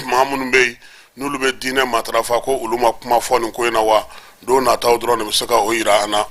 maa minnu bɛ yen, n'olu bɛ diinɛ matarafa, ko olu ma kuma fɔ nin ko in na wa? Don nataw dɔrɔn de bɛ se ka o yira an na.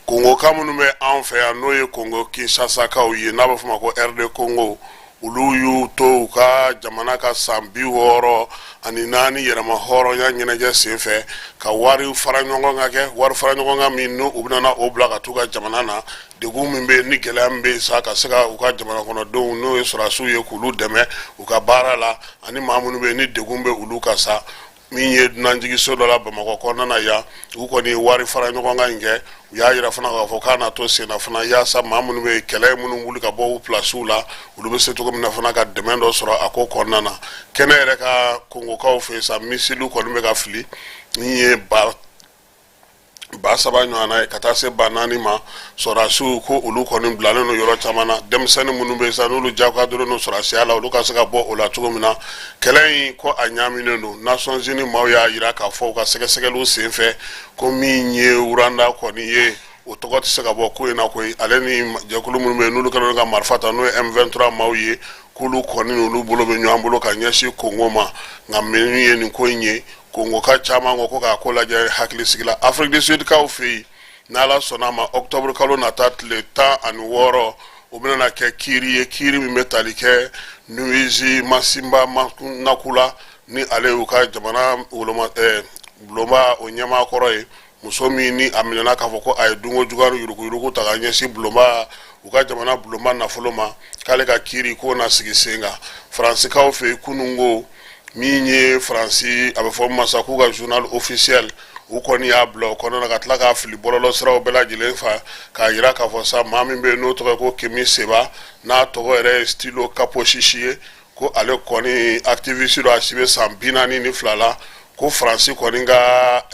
Kongoka minnu bɛ anw fɛ yan, n'o ye Kongo Kinsasakaw ye, n'a bɛ f'o ma ko RD Congo, olu y'u to u ka jamana ka san 64 yɛrɛma hɔrɔnya ɲɛnajɛ senfɛ, ka wari fara ɲɔgɔn kan kɛ, wari fara ɲɔgɔn kan min n'u bɛna o bila ka t'u ka jamana na, degun min bɛ yen ni gɛlɛya min bɛ yen sa, ka se ka u ka jamana kɔnɔdenw, n'o ye sɔrɔdasiw ye, k'olu dɛmɛ u ka baara la, ani maa minnu bɛ yen ni degun bɛ olu kan sa. Min ye dunanjiginso dɔ la Bamakɔ kɔnɔna na yan, u kɔni ye wari fara ɲɔgɔn kan in kɛ. U y'a yira fana k'a fɔ k'a na to sen na fana, yaasa maa minnu bɛ yen, kɛlɛ minnu wuli ka bɔ u pilasiw la, olu bɛ se cogo min na fana ka dɛmɛ dɔ sɔrɔ a ko kɔnɔna na. Kɛnɛ yɛrɛ ka Kongokaw fɛ yen sa, misiliw kɔni bɛ ka fili min ye 3000 ɲɔgɔnna ye ka taa se 4000 ma. Sɔrɔdasiw ko olu kɔni bilalen don yɔrɔ caman na. Denmisɛnnin minnu bɛ yen sa, n'olu jagoya donnen don sɔrɔdasiya la, olu ka se ka bɔ o la cogo min na. Kɛlɛ in ko a ɲaaminen don. Nations Unies maaw y'a yira k'a fɔ u ka sɛgɛsɛgɛliw senfɛ ko min ye Rwanda kɔni ye, o tɔgɔ tɛ se ka bɔ ko in na koyi. Ale ni jɛkulu minnu bɛ yen, n'olu kɛlen don ka marifa ta, n'o ye M23 maaw ye, k'olu kɔni olu bolo bɛ ɲɔgɔn bolo ka ɲɛsin Kongo ma. Nka min ye nin ko in ye, Kongoka caman ko k'a ko lajɛ hakili sigi la. Afrique du Sud kaw fɛ yen, n'Ala sɔnna a ma, octobre kalo nata tile 16, o bɛna kɛ kiiri ye, kiiri min bɛ tali kɛ Mmusi Masimba Namakula, ni ale y'u ka jamana woloma bulonba o ɲɛmaa kɔrɔ ye, muso min ni a minɛna k'a fɔ ko a ye dunko juguya ni yuruguyurugu ta ka ɲɛsin bulonba, u ka jamana bulonba nafolo ma, k'ale ka kiiri k'o na sigi sen kan. Faransikaw fɛ yen, kununko min ye Faransi, a bɛ fɔ masa k'u ka journal officiel, u kɔni y'a bila o kɔnɔna na ka tila k'a fili bɔlɔlɔ siraw bɛɛ lajɛlen fa, k'a yira k'a fɔ sa, maa min bɛ yen n'o tɔgɔ ye ko Kemi Seba, n'a tɔgɔ yɛrɛ ye Stylo Caposisi ye, ko ale kɔni activiste don, a si bɛ san 42 la. Ko Faransi kɔni ka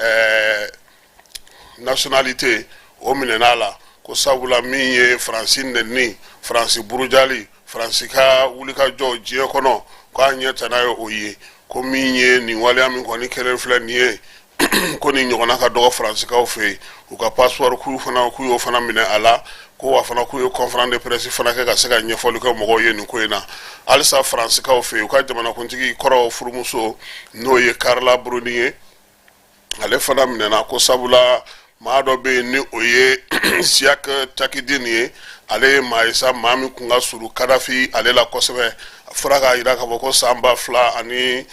nationalité o minɛna a la, ko sabula min ye Faransi nɛni, Faransi burujali, Faransi ka wulikajɔ diɲɛ kɔnɔ, k'a ɲɛ tana ye o ye. Ko min ye nin waleya min kɔni kɛlen filɛ nin ye, ko nin ɲɔgɔnna ka dɔgɔ Faransikaw fɛ yen. U ka passeport k'u fana k'u y'o fana minɛ a la. Ko wa fana k'u ye conférence de presse fana kɛ ka se ka ɲɛfɔli kɛ mɔgɔw ye nin ko in na. Halisa Faransikaw fɛ yen, u ka jamanakuntigi kɔrɔ furumuso, n'o ye Carla Bruni ye, ale fana minɛna, ko sabula maa dɔ bɛ yen ni o ye Ziad Takieddine ye. Ale ye maa ye sa, maa min kun ka surun Kadafi ale la kosɛbɛ. A fɔra k'a jira k'a fɔ ko san 2007,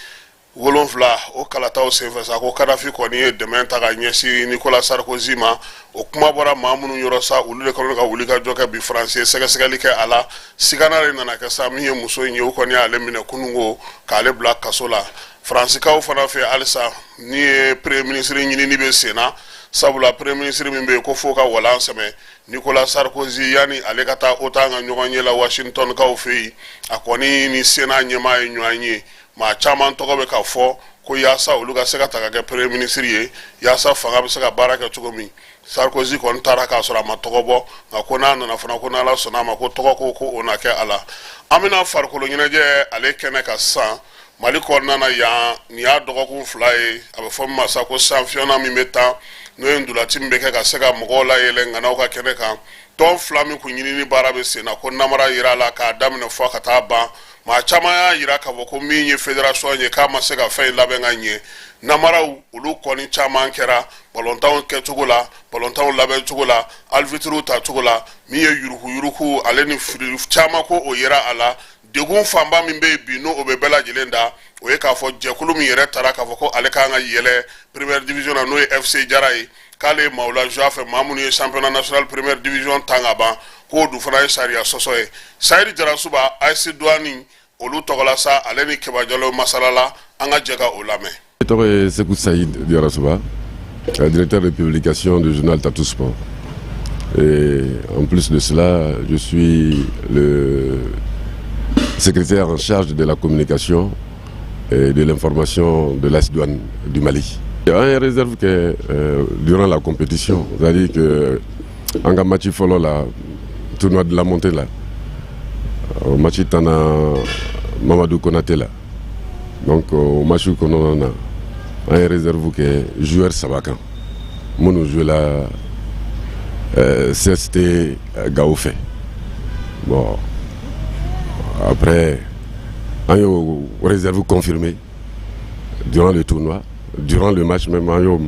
o kalataw senfɛ sa, ko Kadafi kɔni ye dɛmɛ ta ka ɲɛsin Nicolas Sarkozy ma. O kuma bɔra maa minnu yɔrɔ sa, olu de kɔni ka wuli ka jɔ kɛ bi. Faransi ye sɛgɛsɛgɛli kɛ a la, sigana de nana kɛ sa. Min ye muso in ye, o kɔni y'ale minɛ kununko k'ale bila kaso la. Faransikaw fana fɛ halisa, ni ye premier ministre ɲinini bɛ sen na, sabula premier ministre min bɛ yen ko fo ka walan sɛmɛ, Nicolas Sarkozy, yanni ale ka taa OTAN ka ɲɔgɔn ye la Washington kaw fɛ yen, a kɔni ni Sénat ɲɛmaa ye ɲɔgɔn ye. Maa caman tɔgɔ bɛ ka fɔ ko yaasa olu ka se ka ta ka kɛ premier ministre ye, yaasa fanga bɛ se ka baara kɛ cogo min. Sarkozy kɔni taara k'a sɔrɔ a ma tɔgɔ bɔ, nka ko n'a nana fana, ko n'Ala sɔnna a ma, ko tɔgɔ ko o na kɛ a la. An bɛna farikolo ɲɛnajɛ ale kɛnɛ kan sisan. Mali kɔnɔna na yan, nin y'a dɔgɔkun 2 ye, a bɛ fɔ min ma sa ko championnat min bɛ tan, n'o ye ntolaci min bɛ kɛ ka se ka mɔgɔw layɛlɛ ŋanaw ka kɛnɛ kan. Tɔn fila min kun ɲinini baara bɛ sen na, ko namara yira a la k'a daminɛ fɔ ka taa ban. Maa caman y'a yira k'a fɔ ko min ye fédération ye, k'a ma se ka fɛn in labɛn ka ɲɛ. Namaraw olu kɔni caman kɛra balontanw kɛcogo la, balontanw labɛncogo la, arbitres tacogo la. Min ye yuruguyurugu ale ni fili caman, ko o yera a la. Degun fanba min bɛ yen bi, n'o o bɛ bɛɛ lajɛlen da, o ye k'a fɔ jɛkulu min yɛrɛ taara k'a fɔ ko ale kan ka yɛlɛ première division na, n'o ye FC Jara ye, k'ale ye maaw la jouer a fɛ, maa minnu ye championnat national première division tan ka ban, k'o dun fana ye sariya sɔsɔ ye. Sayidi Jarasuba, AS Douane olu tɔgɔla sa, ale ni Keba Jalo masala la, an ka jɛ ka o lamɛn. Ne tɔgɔ ye Sekou Saïd Diarrassouba, directeur de publication du journal Tatou Sport. Et en plus de cela, je suis le secrétaire en charge de la communication et de l'information de l'AS Douane du Mali. Il y a une réserve que, durant la compétition, c'est-à-dire que an ka match fɔlɔ la, tournoi de la montée la, o match tana Mamadou Konaté la. Donc o match kɔnɔna na, an ye réserve kɛ joueur saba kan minnu joué la CST Gao fɛ. Bon, après, an y'o réserve confirmé durant le tournoi, durant le match même, an y'o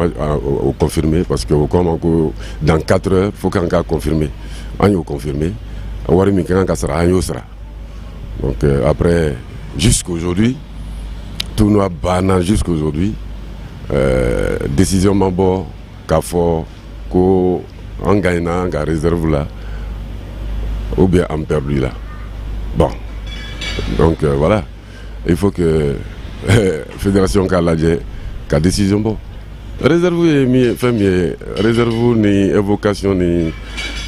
o confirmé, parce que o ko ma ko dans 4 heures faut k'an k'a confirmé. An y'o confirmé, wari min ka kan ka sara, an y'o sara. Donc après, jusqu'aujourd'hui, tournoi banna, jusqu'aujourd'hui décision ma bɔ k'a fɔ ko an gagnera an ka réserve la ou bien an perdu la. Bon, donc voilà, il faut que fédération k'a lajɛ ka décision bɔ. Réserve ye min ye, fɛn min ye, réserve ni évocation ni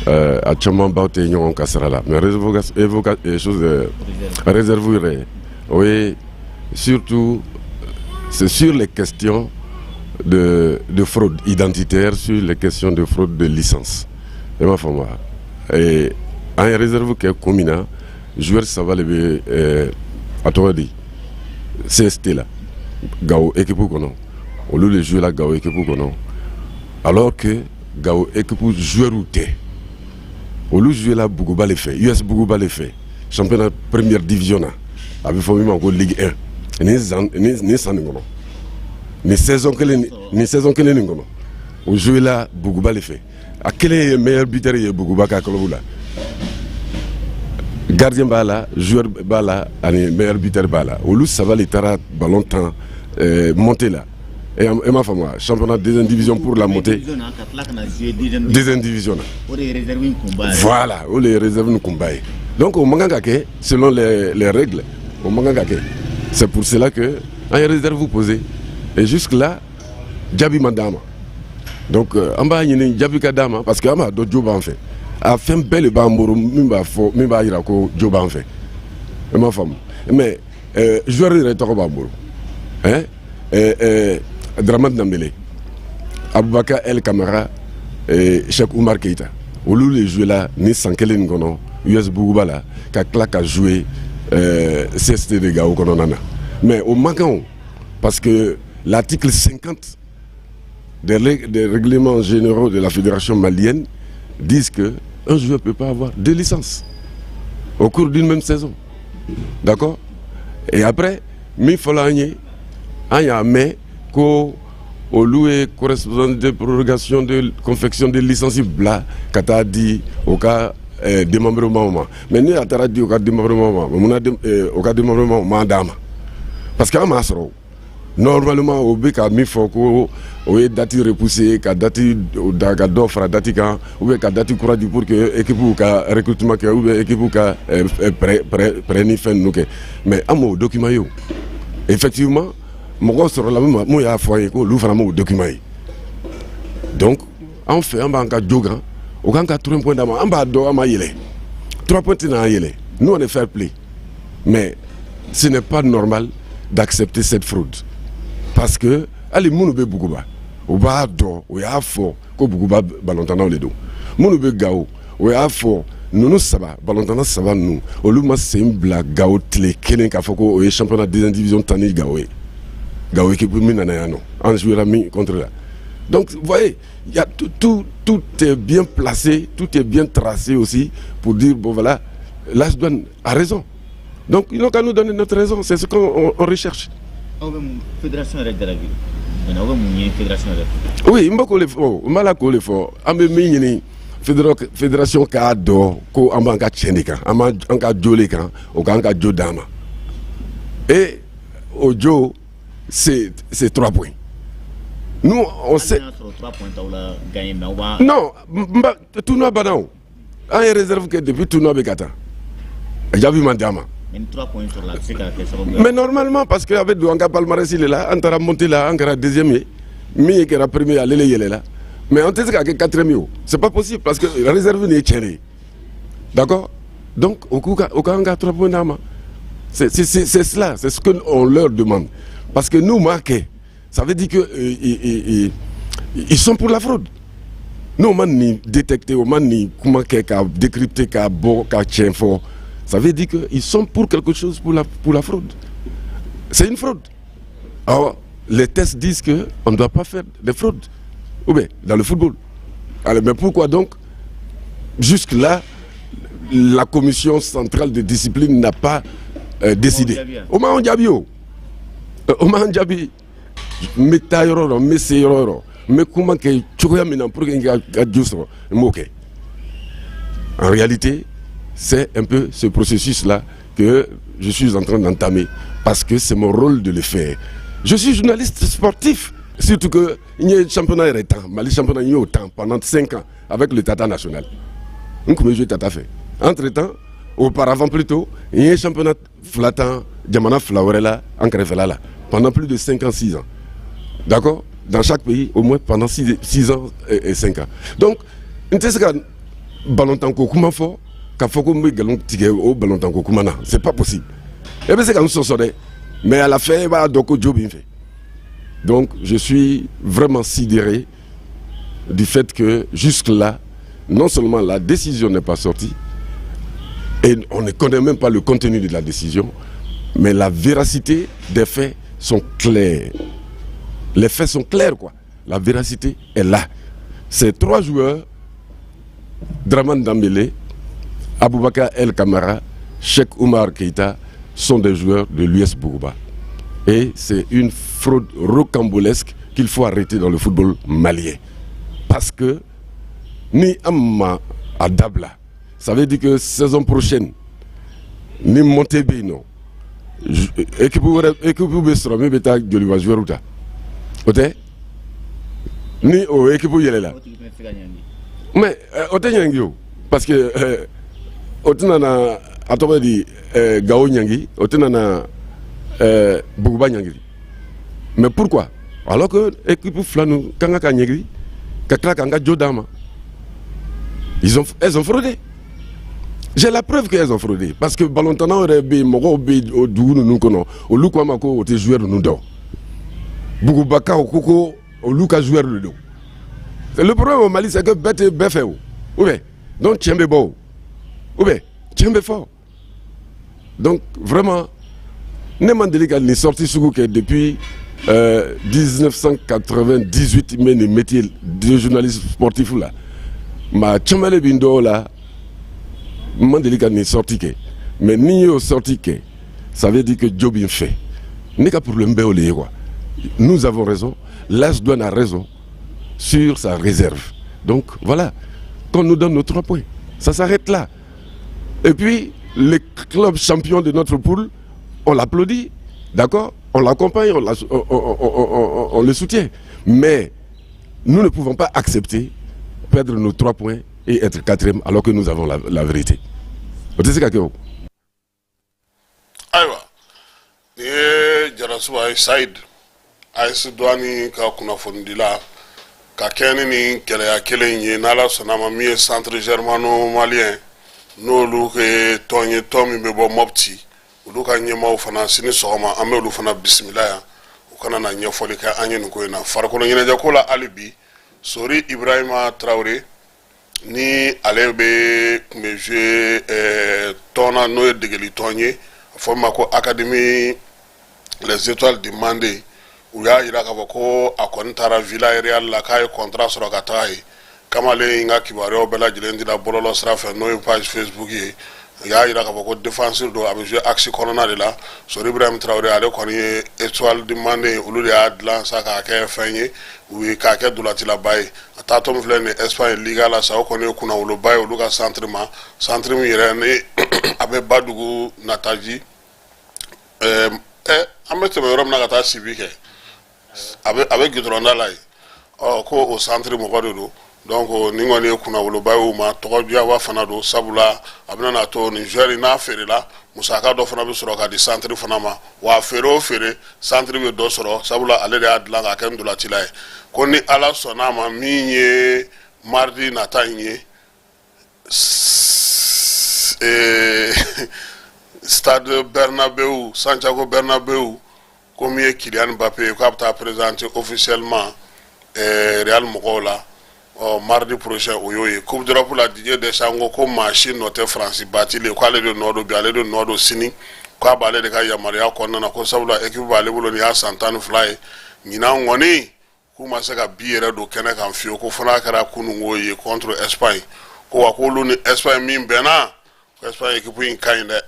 a camanbaw tɛ ɲɔgɔn ka sira la, mais réserve, évoca chose, réserve yɛrɛ, o ye surtout, c'est sur les questions de fraude identitaire, sur les questions de fraude de licence. I m'a faamu wa? Et an ye réserve kɛ kun min na, joueur saba de bɛ a tɔgɔ di CST la Gao équipe kɔnɔ, olu de joué la Gao équipe kɔnɔ, alors que Gao équipe joueur tɛ. Olu joué la Buguba le fɛ, US Buguba le fɛ, championnat première division na, a bɛ fɔ min ma ko Ligue 1. Nin san nin san nin kɔnɔ, nin saison kelen, nin saison kelen nin kɔnɔ, o joué la Buguba le fɛ. A kelen ye meilleur buteur ye Buguba ka club la, gardien b'a la, joueur b'a la, ani meilleur buteur b'a la. Olu saba de taara ballon tan montée la. E m'a faamu wa? Championnat deuxième division pour la montée deuxième division na. Voilà, o de ye réserve ni kunba ye. Donc o man kan ka kɛ selon les règles, o man kan ka kɛ. C'est pour cela que an ye réserve posé et jusque là jaabi ma d'an ma. Donc an b'a ɲini jaabi ka d'an ma, parce que an b'a dɔn jo b'an fɛ. A fɛn bɛɛ de b'an bolo min b'a fɔ, min b'a yira ko jo b'an fɛ. I m'a faamu? Mais joueur yɛrɛ tɔgɔ b'an bolo, hein. Dramane Dambélé, Aboubacar El Kamara et Cheikh Oumar Keita. Olu le joué la ni san kelen nin kɔnɔ US Buguba la, ka tila ka jouer CST de Gao kɔnɔna na. Mais o man kan o, parce que l'article 50 des règlements généraux de la Fédération malienne disent que un joueur ne peut pas avoir deux licences au cours d'une même saison. D'accord? Et après, min fɔla an ye, an y'a mɛn ko olu ye correspondant de prorogation de confection de licence bila ka taa di o ka démembrement ma. Mais ni a taara di o ka démembrement ma, munna o ka démembrement ma d'a ma? Parce que an m'a sɔrɔ. Normalement, o bɛ ka min fɔ ko o ye date repoussé, ka date da, ka dɔ fara date kan, ou bien ka date kura di pour que équipe ka recrutement kɛ, ou bien équipe ka prêt prêt prêt ni fɛn ninnu kɛ. Mais an m'o document ye o. Effectivement, mɔgɔw sɔrɔla mun y'a fɔ an ye ko olu fana m'o document ye. Donc an fɛ, an b'an ka jo kan, o kan ka 3 points d'a ma. An b'a dɔn an ma yɛlɛ, 3 points tɛna an yɛlɛ. Nous, on est fair play, mais ce n'est pas normal d'accepter cette fraude, parce que hali minnu bɛ Buguba, o b'a dɔn, o y'a fɔ ko Buguba balontannaw de don. Minnu bɛ Gawo, o y'a fɔ ninnu saba, balontanna saba ninnu, olu ma sen bila Gawo tile kelen k'a fɔ ko o ye championnat deuxième division tan ni Gawo ye. Gawo équipe min nana yan nɔ, an jouera min contre la. Donc vous voyez, il y a tout, tout, tout est bien placé, tout est bien tracé aussi pour dire: bon voilà, l'AS Douane a raison. Donc ils n'ont qu'à nous donner notre raison, c'est ce qu'on on recherche. Aw bɛ mun fédération yɛrɛ jalaki maintenant? Aw bɛ mun ɲini fédération yɛrɛ fɛ? Oui, n bɛ k'o de fɔ, n b'a la k'o de fɔ. An bɛ min ɲini, fédération k'a dɔn ko an b'an ka tiɲɛ de kan, an b'an ka jo de kan, o k'an ka jo d'an ma. Et o jo, c'est trois points. Nous, on sait. Non, n ba tournoi banna o. An ye réserve kɛ depuis tournoi bɛ ka taa. Jaabi ma d'an ma. Mais normalement, parce que a bɛ don an ka palmarès de la, an taara monter la, an kɛra deuxième ye. Min ye kɛra premier, ale le yɛlɛla. Mais an tɛ se ka kɛ quatrième ye o. C'est pas possible, parce que réserve nin ye tiɲɛ de ye. D'accord? Donc o k'u ka o k'an ka trois points d'an ma. C'est cela, c'est ce qu'on leur demande. Parce que nous m'a kɛ, ça veut dire que ils sont pour la fraude. N'o ma nin détecter, o ma nin kuma kɛ ka décrypter, ka bɔ ka tiɲɛ fɔ, ça veut dire qu'ils sont pour quelque chose, pour la fraude. C'est une fraude. Alors, les tests disent que on ne doit pas faire de fraude. Ou bien, dans le football. Alors, mais pourquoi donc, jusque-là, la commission centrale de discipline n'a pas décidé? O ma jaabi o. O ma jaabi. N bɛ taa yɔrɔ dɔ, n bɛ se yɔrɔ yɔrɔ, n bɛ kuma kɛ cogoya min na pour que n ka jo sɔrɔ, n b'o kɛ. En réalité, c'est un peu ce processus-là que je suis en train d'entamer, parce que c'est mon rôle de le faire. Je suis journaliste sportif. Surtout que il y a championnat yɛrɛ tan, Mali championnat, n y'o tan pendant 5 ans avec le Tata national. N tun bɛ jouer Tata fɛ. Entre temps, auparavant plutôt, n ye championnat fila tan jamana fila wɛrɛ la an kɛrɛfɛla la pendant plus de 5 ans, 6 ans. D'accord? Dans chaque pays, au moins pendant 6 ans et 5 ans. Donc, n tɛ se ka ballontan ko kuma fɔ k'a fɔ ko n bɛ nkalon tigɛ o ballontan ko kuma na. C'est pas possible. E bɛ se ka n sɔsɔ dɛ, mais à la fin, i b'a dɔn ko jo bɛ n fɛ. Donc, je suis vraiment sidéré du fait que jusque-là, non seulement la décision n'est pas sortie, et on ne connaît même pas le contenu de la décision, mais la véracité des faits sont clairs. Les faits sont clairs, quoi. La véracité est là. Ces trois joueurs, Draman Dambélé, Aboubakar El Kamara, Cheikh Oumar Keita, sont des joueurs de l'US Bougouba. Et c'est une fraude rocambolesque qu'il faut arrêter dans le football malien. Parce que ni an ma a dabila, ça veut dire que saison prochaine, ni montée bɛ yen nɔ, équipe wɛrɛ, équipe bɛ sɔrɔ min bɛ taa Joliba joueur ta. O tɛ ni o équipe yɛlɛla, mais o tɛ ɲangi o, parce que o tɛna na, a tɔgɔ di, Gawo ɲangi, o tɛna na Buguba ɲangiri. Mais pourquoi alors que équipe fila ninnu kan ka ɲangiri ka tila k'an ka jo d'an ma? Ils ont elles ont fraudé. J'ai la preuve qu'elles ont fraudé, parce que ballontannaw yɛrɛ bɛ yen, mɔgɔw bɛ o dugu ninnu kɔnɔ, olu ko a ma ko o tɛ joueur ninnu dɔn. Bugubakaw ko olu ka joueur de don. Le problème au Mali, c'est que bɛɛ tɛ bɛɛ fɛ o, ou bien donc tiɲɛ bɛ bɔ o, ou bien tiɲɛ bɛ fɔ. Donc vraiment, ne man deli ka nin sortie sugu kɛ depuis 1998. N bɛ nin métier de journaliste sportif la, maa caman de bɛ n dɔw la, n man deli ka nin sortie kɛ. Mais ni n y'o sortie kɛ, ça veut dire que jo bɛ n fɛ. Ne ka problème bɛɛ o de ye quoi. Nous avons raison, l'AS Douane a raison sur sa réserve. Donc voilà, qu'on nous donne nos 3 points, ça s'arrête là. Et puis les clubs champions de notre poule, on l'applaudit, d'accord, on l'accompagne, on, on, on, on, le soutient. Mais nous ne pouvons pas accepter perdre nos 3 points et être quatrième alors que nous avons la vérité. O tɛ se ka kɛ o. Ayiwa, nin ye Jarasuba ye, Sayid, AS Douane ka kunnafonidila, ka kɛ ni nin gɛlɛya kelen ye. N'Ala sɔnna ma, min ye Centre Germano Malien, n'olu ye tɔn ye, tɔn min bɛ bɔ Mɔpti, olu ka ɲɛmaaw fana, sini sɔgɔma an bɛ olu fana bisimila yan, u kana na ɲɛfɔli kɛ an ye nin ko in na. Farikolo ɲɛnajɛko la hali bi, Sori Ibrahima Tarawele ni ale bɛ tun bɛ jouer tɔn na, n'o ye degeli tɔn ye, a fɔ min ma ko Académie Les Étoiles de Mande, u y'a yira k'a fɔ ko a kɔni taara Villarreal la, k'a ye contrat sɔrɔ ka taga yen. Kamalen in ka kibaruyaw bɛɛ lajɛlen dira bɔlɔlɔ sira fɛ, n'o ye page Facebook ye. U y'a yira k'a fɔ ko défenseur don, a bɛ jouer axe kɔnɔna de la. Sori Ibrahim Traoré, ale kɔni ye Étoile de Mande, olu de y'a dilan sa k'a kɛ fɛn ye, u ye k'a kɛ dolatilaba ye. A taatɔ min filɛ nin ye Espagne Liga la sa, o kɔni ye kunnawoloba ye olu ka centre ma, centre min yɛrɛ ni a bɛ Badugu Nataji, an bɛ tɛmɛ yɔrɔ min na ka taa sibi kɛ, a bɛ goudron da la yen. Ɔ ko o centre mɔgɔ de don. Donc nin kɔni ye kunnawoloba ye u ma, tɔgɔdiyaba fana don, sabula a bɛna n'a to nin joueur n'a feerela, musaka dɔ fana bɛ sɔrɔ ka di centre fana ma. Wa a feere o feere, centre bɛ dɔ sɔrɔ, sabula ale de y'a dilan k'a kɛ ntolacila ye. Ko ni Ala sɔnna a ma, min ye mardi nata in ye, stade Bernabeu, Santiago Bernabeu, ko min ye Kylian Mbappé ye, k'a bɛ taa présenter officiellement Real mɔgɔw la. Ɔ mardi prochain, o y'o ye. Coupe d'Europe la, Didier Deschamps ko maa si nɔ tɛ Faransi batili, k'ale de nɔ don bi, ale de nɔ don sini, k'a b'ale de ka yamaruya kɔnɔna na, ko sabula équipe b'ale bolo, nin y'a san 12 ye. Ɲinan kɔni, k'u ma se ka bi yɛrɛ don kɛnɛ kan fiyewu, ko fo n'a kɛra kununko ye contre Espagne. Ko wa k'olu ni Espagne min bɛnna, ko Espagne équipe in ka ɲi dɛ,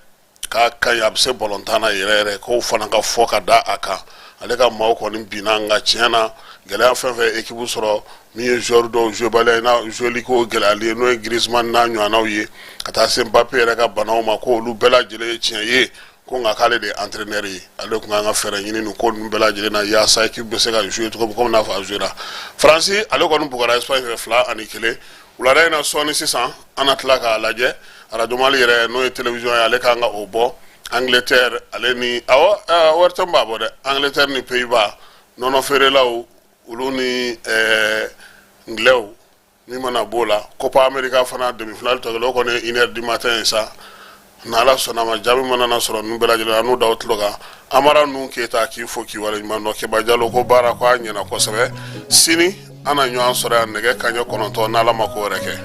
k'a ka ɲi, a bɛ se balontan na yɛrɛ yɛrɛ, k'o fana ka fɔ ka da a kan. Ale ka maaw kɔni binna, nka tiɲɛ na, gɛlɛya fɛn fɛn équipe sɔrɔ, min ye joueur dɔw jouer n'a jouer ko gɛlɛyali ye, n'o ye Griezmann n'a ɲɔgɔnnaw ye, ka taa se Mbappé yɛrɛ ka banaw ma, ko olu bɛɛ lajɛlen ye tiɲɛ ye. Ko nka k'ale de ye entraîneur ye, ale tun kan ka fɛɛrɛ ɲini nin ko ninnu bɛɛ lajɛlen na yaasa équipe bɛ se ka jouer cogo min, komi n'a fɔ a jouer la. Faransi ale kɔni bugɔra Espagne fɛ 2-1 wulada in na. Sɔɔni sisan, an na tila k'a lajɛ Radio Mali yɛrɛ, n'o ye télévision ye, ale kan ka o bɔ. Angleterre ale ni, awɔ, ORTM b'a bɔ dɛ. Angleterre ni Pays-Bas, nɔnɔ feerelaw olu ni ngilɛw min mana b'o la. Copa America fana, demi-finale tɔ kelen, o kɔni ye 1h du matin ye sa. N'Ala sɔnna ma, jaabi mana na sɔrɔ ninnu bɛɛ lajɛlen, an n'u d'aw tulo kan. Amara ninnu Keyita, k'i fo k'i waleɲuman dɔn. Keba Jalo ko baara ko a ɲɛna kosɛbɛ. Sini an na ɲɔgɔn sɔrɔ yan nɛgɛ kanɲɛ 9, n'Ala ma ko wɛrɛ kɛ.